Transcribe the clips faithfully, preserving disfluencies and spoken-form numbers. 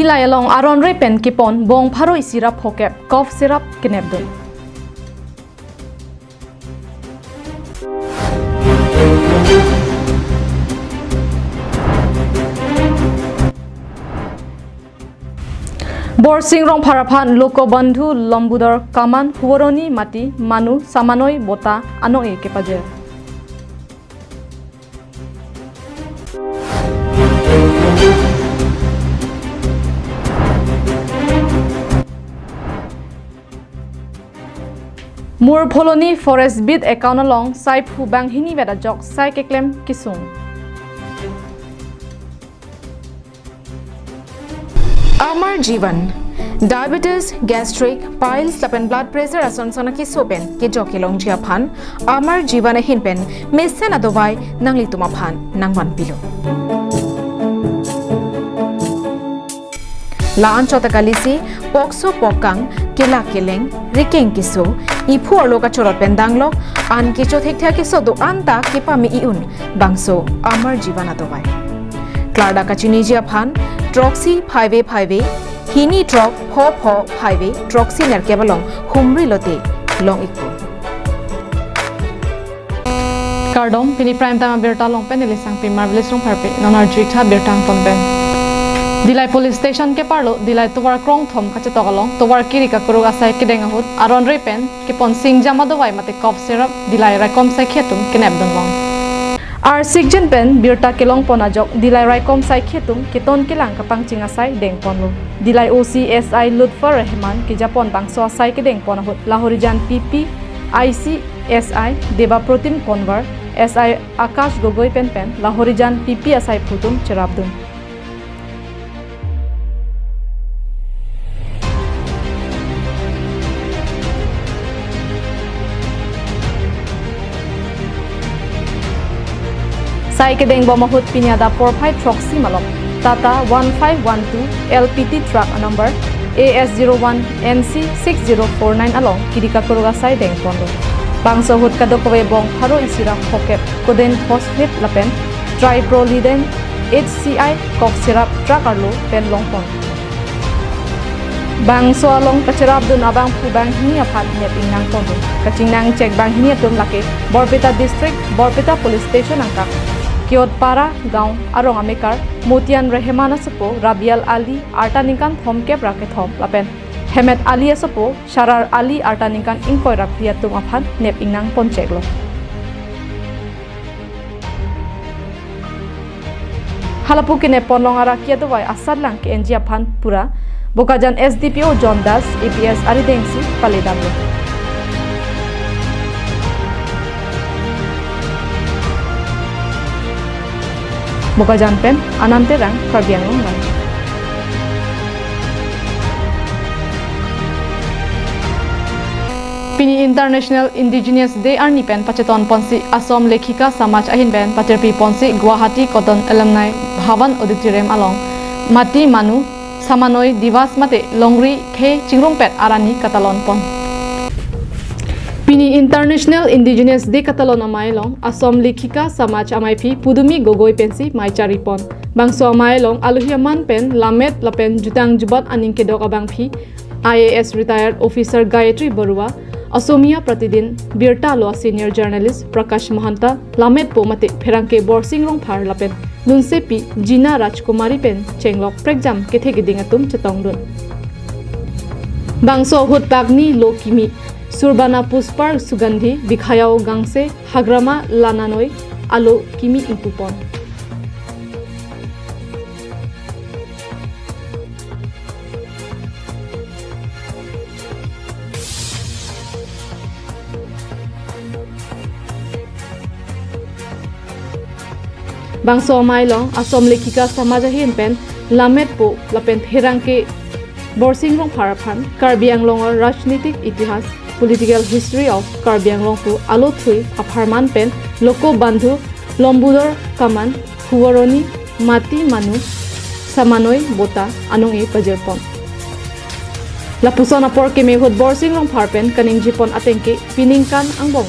Dillai along aron re pen kepon bong pharo isi ra phokep cough syrup kenepdun. Borsing Rongphar aphan Lokobandhu Lambudor Kaman Huoroni Mati Manu Samanoi Bota anong-e kepajir. Mur Pholoni Forest Beat account along saiphu banghini vet ajok sai keklem kesung. Amar Jeevan, diabetes, gastric, piles lapen blood pressure ason son akeso pen kejok kelongji aphan Amar Jeevan ahin pen mesen adovai nanglitum aphan nangvanpilo. La-an chot akalisi, pokso pokkang, kelak keleng, rikeng keso, iphu arlo kachorot pen danglok, an kecho thekthe akeso do-an ta kepame i-un, bangso Amar Jeevan adovai. Klardak kachiniji aphan, throksi phaive phaive, hini throk pho pho phaive, throksi nerkep along humri lote long-ikpo. Kardom, pini Prime Time abirta along pen neli Sangpi Marvelous Rongpharpi, non arju-ik tha birta angton pen. Dillai Police Station keparlo, Dillai tovar krongthom kachetok along, tovar kiri kakuruk asai kedeng ahut, aron re pen kepon singjam adovai mate cough syrup, Dillai raikom saikhi atum kenepdun long. Arsikjin pen birta kelongpon ajok, Dillai raikom saikhi atum keton kelang kapangching asai dengponlo. Dillai O C S I Lutfur Rehman kejapon bangso asai kedengpon ahut, Lahorijan P P I C S I Deba Protim Konwar, S I Akash Gogoi pen pen Lahorijan P P asaiphu atum cherapdun. Sai kedengbom ahut pini adap porphai throksi malom Tata one five one two L P T truck number A S zero one N C six zero four nine along kiri kakuruk asai dengponlo. Bangso ahut kadokave bong pharo isi ra phokep codeine phosphate lapen tripyrrolidine H C I cough syrup truck arlo pen longpon. Bangso along kacherapdun abangphu banghini aphan nep ingnangponlo. Kachingnang chek banghini atum lake Borpeta District, Borpeta Police Station angkang Kiotpara Gaon arong amekar Motian Rehman asopo Rabial Ali arta ningkan thomkep ra kethom lapen Hemet Ali asopo Sharar Ali arta ningkan ingkoi ra phli atum aphan nep ingnangponcheklo. Halapu kenepponlong araki adovai asatlang ke-enji aphan pura Bokajan S D P O John Das A P S arideng si paledamlo. Bokajan pen Anand Terang, Karbi Anglong Live. Pini International Indigenous Day arni pen pachetonponsi Assam Lekhika Samaj ahin pen patirpiponsi Guwahati Cotton Alumni Bhavan Auditorium along Mati Manu Samanoi Divas mate longri khei chingrumpet arni katalonpon. Pini International Indigenous Day katalon amei along Assam Lekhika Samaj amaiphi Pudumi Gogoi pensi mei charipon. Bangso amei along alohi aman pen lammet lapen jutang jubat aning kedok abangphi I A S retired officer Gayatri Barua, Asomia Pratidin Birta lo a senior journalist Prakash Mahanta, lammetpo mate pherangke Borsing Rongphar lapen lunsepi Jina Rajkumari pen chenglok prekjam kethe keding atum chetongdun. Bangso ahut pakni lo kimi, Surbana Puspar Sugandhi, Bikhayao Gangse, Hagrama Lananoi alo kimi ingpupon. Bangso amei along Assam Lekhika Samaj ahin pen lammetpo lapen pherangke Borsing Rongphar aphan Karbi Anglong or Rajnitik Itihas, Political History of Karbi Anglong pu alothui apharman pen Lokobandhu Lambudor Kaman Huoroni Mati Manu Samanoi Bota anong-e pajirpon. Lapuson apor keme ahut Borsing Rongphar pen kaningjepon atengke piningkan angbong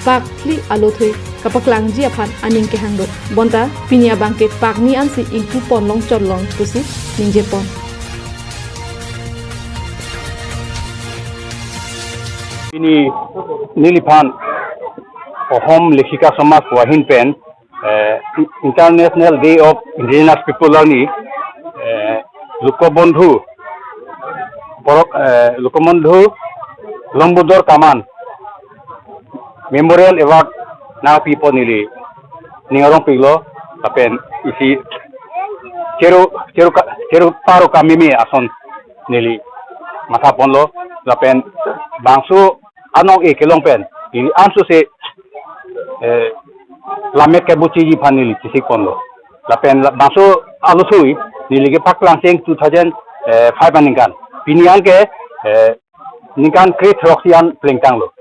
pak phli alothui kapaklangji aphan aning kehang do. Bonta pini abangke pakni ansi ingpupon longchot long pusi ningjepon. Pini neliphan Ahom Lekhika Samaj pu ahin pen, eh, International Day of Indigenous People arni, eh, Lokobondhu, Borok, eh, Lokobondhu Lambudor Kaman Memorial Award nangpipo neli ning arong pilo, lapen isi cheru, cheru ka, cheru paro kamimi ason neli mathaponlo, lapen bangso anong-e kelong pen neli ansose, eh, lammet kebuchiji aphan neli chesikponlo. Lapen la, bangso alusi neli kepaklang seng two thousand five aningkan. Pini anke, eh, ningkan kre-throksi an plengtanglo.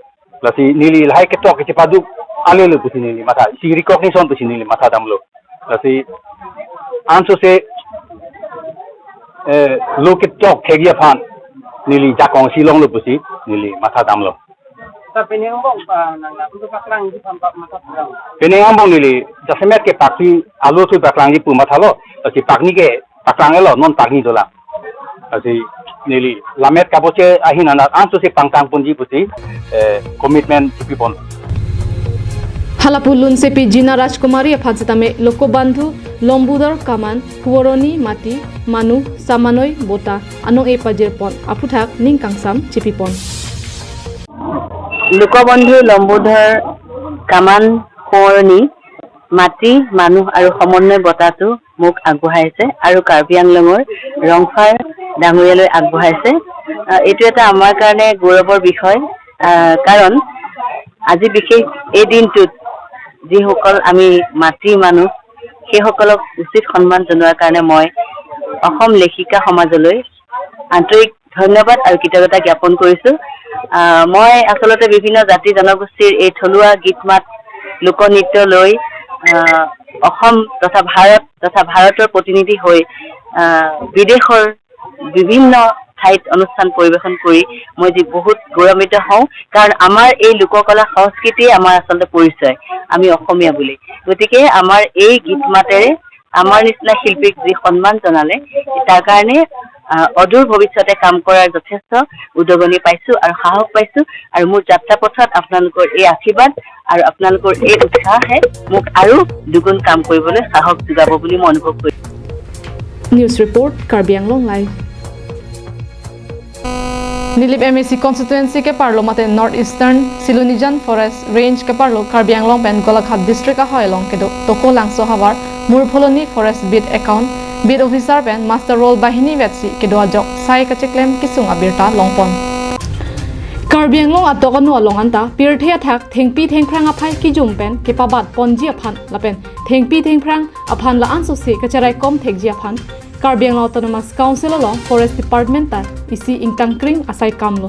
Lasi neli lahai ketok kechepaduk alelo pusi neli matha, isi recognition pusi neli mathadamlo. Lasi ansose, eh, lo ketok thekji aphan neli jakong si longlo pusi neli mathadamlo. Sir, pini angbong, ah, nang, nang, untuk paklangji aphan pa-, matha pulang. Pini angbong neli jasemet ke pakni alusi paklangji pu mathalo, lasi pakni ke paklang-elo, non pakni dolang. Lasi neli lammet kaboche ahin anat ansose pangtangponji pusi, eh, commitment chepipon. Halapu lunsepi Jina Rajkumari aphan sitame Lokobondhu Lambudor Kaman Phuoroni Mati Manu Samanoi Bota anong-e pajirpon aphuthak ning kangsam chepipon. লোকবন্ধু লম্বোধৰ কামান সোঁৱৰণী মাটি, মানুহ আৰু সমন্বয় বঁটাটো মোক আগবঢ়াইছে আৰু কাৰ্বি আংলঙৰ ৰংফাৰ ডাঙৰীয়ালৈ আগবঢ়াইছে। আহ, এইটো এটা আমাৰ কাৰণে গৌৰৱৰ বিষয়, আহ, কাৰণ আজি বিশেষ এই দিনটোত যিসকল আমি মাটিৰ মানুহ, সেইসকলক উচিত সন্মান জনোৱাৰ কাৰণে মই অসম লেখিকা সমাজলৈ আন্তৰিক ধন্যবাদ আৰু কৃতজ্ঞতা জ্ঞাপন কৰিছো। আহ, মই আচলতে বিভিন্ন জাতি জনগোষ্ঠীৰ এই থলুৱা গীত মাত, লোকনৃত্য লৈ, আহ, অসম তথা ভাৰত তথা ভাৰতৰ প্ৰতিনিধি হৈ, আহ, বিদেশৰ বিভিন্ন ঠাইত অনুষ্ঠান পৰিৱেশন কৰি মই যি বহুত গৌৰৱান্বিত হওঁ, কাৰণ আমাৰ এই লোককলা সংস্কৃতিয়ে আমাৰ আচলতে পৰিচয়, আমি অসমীয়া বুলি। গতিকে আমাৰ এই গীত মাতেৰে আমাৰ নিচিনা শিল্পীক যি সন্মান জনালে, তাৰ কাৰণে, আহ, অদূৰ ভৱিষ্যতে কাম কৰাৰ যথেষ্ট উদগনি পাইছো আৰু সাহস পাইছো। আৰু মোৰ যাত্ৰা পথত আপোনালোকৰ এই আশীৰ্বাদ আৰু আপোনালোকৰ এই উৎসাহে মোক আৰু দুগুণ কাম কৰিবলৈ সাহস যোগাব বুলি মই অনুভৱ কৰিছো। News report, Karbi Anglong Live. Nilip M A C constituency keparlo mate North Eastern Silonijan Forest Range keparlo Karbi Anglong pen Golaghat district ahoi along kedo Tokolangso havar Murpholoni Forest Beat account beat officer pen muster roll banghini vetsi kedo ajok sai kacheklem kesung abirta longpon. Karbi Anglong atok anu along anta pirthe athak thengpi thengphrang aphai kijum pen kepabatponji aphan lapen thengpi thengphrang aphan la-ansose kacheraikom thekji aphan Karbi Anglong Autonomous Council along Forest Department ta isi ingtangkring asai kamlo.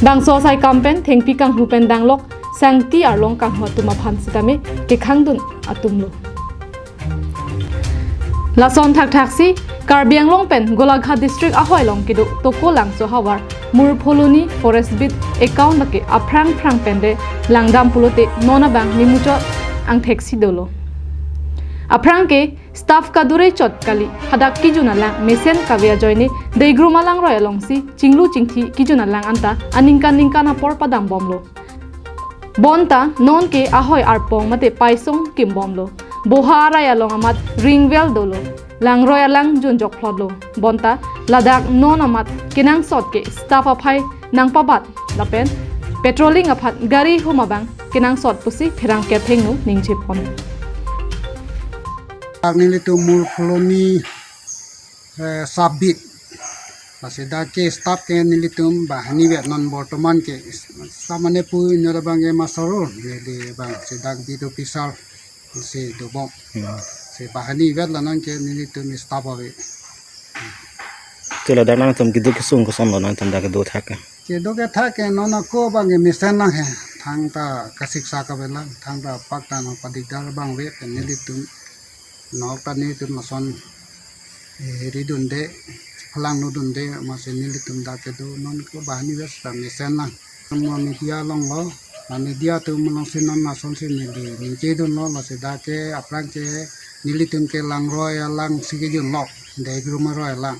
Bangso asai kam pen thengpi kanghu pen danglok sangti arlong kanghu atum aphan sitame kekhangdun atumlo. Lason thakthaksi Karbi Anglong pen Golaghat district ahoi along kedo Tokolangso havar Murpholoni Forest Beat account lake aphrang phrang penre langdam pulote non abang nimuchot angthek si dolo. Aphrang ke staff kadure chot kali, hadak kijun alang mesen kave ajoine Deigrum alangroi alongsi chinglu chingthi kijun alang anta aningkan ningkan apor padambomlo. Bonta nonke ahoi arpong mate paisong kimbomlo. Boha arai along amat ringvel dolo. Langroi alang junjok phlotlo. Bonta ladak non amat kenangsot ke staff aphai nangpabat lapen patrolling aphan gari hum abang kenangsot pusi pherangke athengno ningjepon. Nelitum Murpholoni, eh, sub beat. Lasi dak ke staff ke nelitum banghini vet non bortoman ke. Samane pu inut abang ke muster roll, neli abang si dak beat officer si dobom. Hmm. Si banghini vet la non ke nelitum staff ave. Chelo dak nangtum kedo kesung kosonlo nangtum dak kedo thak ke? Kedo kethak ke non ako abang ke mesen lang he. Thangta kasiksak avelang, thangta pakta nangpadikdar abang ave, pen nelitum nok ta nelitum lason, eh, ridunde, phalangno dunde, amatsi nelitum dak kedo, non ako banghini vet ta mesen lang. Mo media along lo, la media atum alongsi non lasonsi neli ningjedunlo, lasi dak ke aphrang ke nelitum ke langroi alang si kejunlo, Deigrum aroi alang.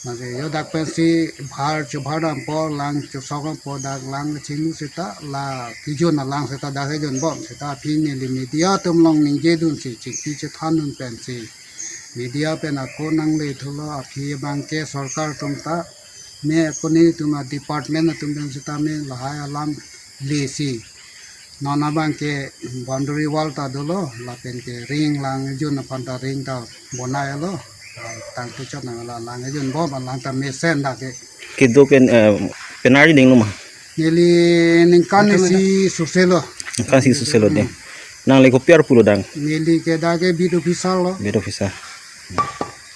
Lasi yo dak pensi bhar chobhar dampo, lang chosok dampo, dak lang chinglu seta, la kejun alang seta dak kejun bom seta aphi neli media atum along ningjedunsi chingki chethandun pensi media pen ako nangle thulo, aphi abangke sorkar atum ta me ako netum a-department atum pen seta me lahai alam lesi. Non abangke boundary wall ta dolo, lapen ke ring lang jun aphan ta ring ta bonai lo. Tangte chot nang la lang jun bom, lang ta mesen dak ke. Kedo pen, eh, penari dinglo ma? Neli ningkan isi suse lo. Ningkan isi suse lo ding. Nangli kopi arpu lo dang? Neli ke dak ke beat officer lo. Beat officer.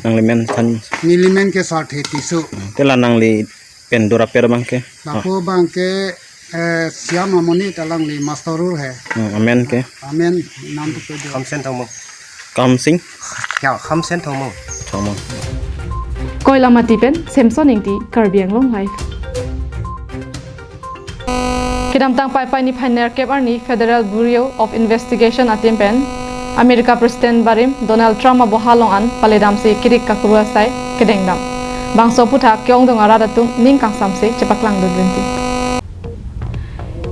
Nangli men than? Neli men ke Sarthe Tisso. Te la nangli pen dora per abangke? Lapu abangke, eh, Siam Amoni, ta alangli master rule he. Hmm, amen ke? Amen, nam tu pe do. Khamsen Thongmong. Khamsing? Ya, Khamsen Thongmong. Thongmong. Koilamati pen Samson Ingti, Karbi Anglong Live. Kedamtang Paipai niphai nerkep arni Federal Bureau of Investigation atum pen America President barim Donald Trump aboha along an paledamsi kirik kakuruk asai kedengdam. Bangso aphuthak ke-ongdung arat atum ning kangsamsi chepaklangdun rinti.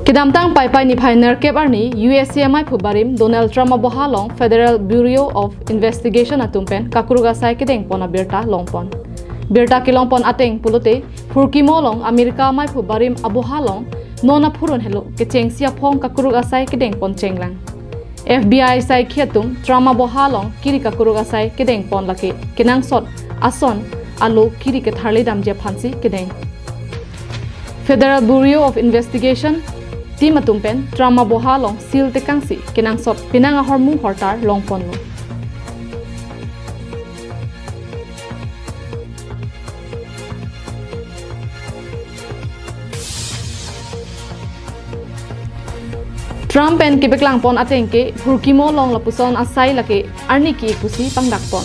Kedamtang Paipai niphai nerkep arni U S A amaiphu barim Donald Trump aboha along Federal Bureau of Investigation atum pen kakuruk asai kedengpon abirta longpon. Birta kelongpon ateng pulote, Phurkimo along America amaiphu barim aboha along non aphurun helo kechengsi aphong kakuruk asai kedengpon chenglang. F B I asaikhi atum Trump aboha along kirik kakuruk asai kedengpon lake kenangsot ason alo kirik ketharli damji aphansi kedeng. Federal Bureau of Investigation team atum pen Trump aboha along seal tekangsi kenangsot penang ahormu hortar longponlo. Trump pen kepaklangpon ateng ke Phurkimo along lapuson asai lake arni ki-ik pusi pangdakpon.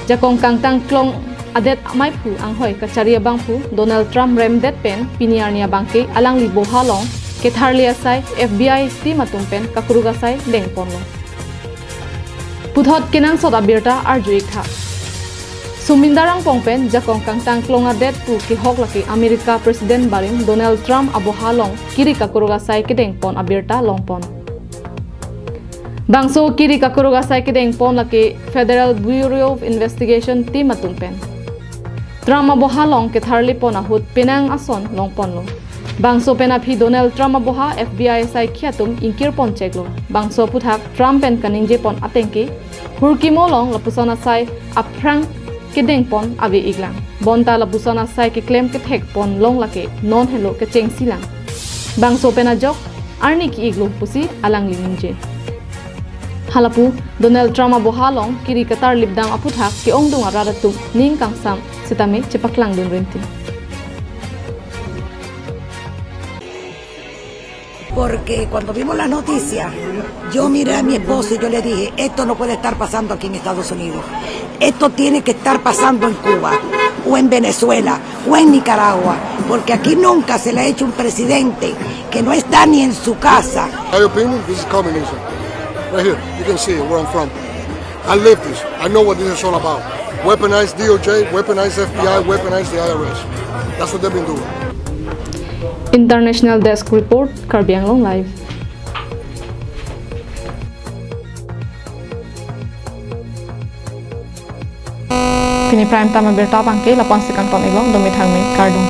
Jakong kangtang klong adet amaiphu anghoi kachari abangphu Donald Trump remdet pen pini arni abangke alangli boha along ketharli asai F B I team atum pen kakuruk asai dengponlo. Puthot kenangsot abirta arju-ik tha. Suminda Rangpong pen jakong kangtang klong adet pu kehok lake America President barim Donald Trump aboha along kirik kakuruk asai kedengpon abirta longpon. Bangso kirik kakuruk asai kedengpon lake Federal Bureau of Investigation team atum pen. Trump aboha along ketharlipon ahut penang ason longponlo. Bangso pen aphi Donald Trump aboha F B I asaikhi atum ingkirpon cheklo. Bangso aphuthak Trump pen kaningjepon ateng ke, Phurkimo along lapuson asai aphrang kedengpon ave-iklang. Bonta lapuson asai keklem kethekpon long lake non helo kechengsilang. Bangso pen ajok arni ki-iklo pusi alangli ningje. Halapu Donald Trump aboha along kirik katarlipdam aphuthak ke-ongdung arat atum ning kangsam sitame chepaklangdun rinti. Porque cuando vimos las noticias, yo miré a mi esposo y yo le dije, "Esto no puede estar pasando aquí en Estados Unidos. Esto tiene que estar pasando en Cuba o en Venezuela o en Nicaragua, porque aquí nunca se le ha hecho un presidente que no está ni en su casa." My opinion, this is communism. Right here, you can see it where I'm from. I live this. I know what this is all about. Weaponized D O J, weaponized F B I, weaponized the I R S. That's what they've been doing. International Desk Report, Karbi Anglong Live. Pini Prime Time abirta abangke lapu-ansi kangton-iklo, dome thangme, kardom.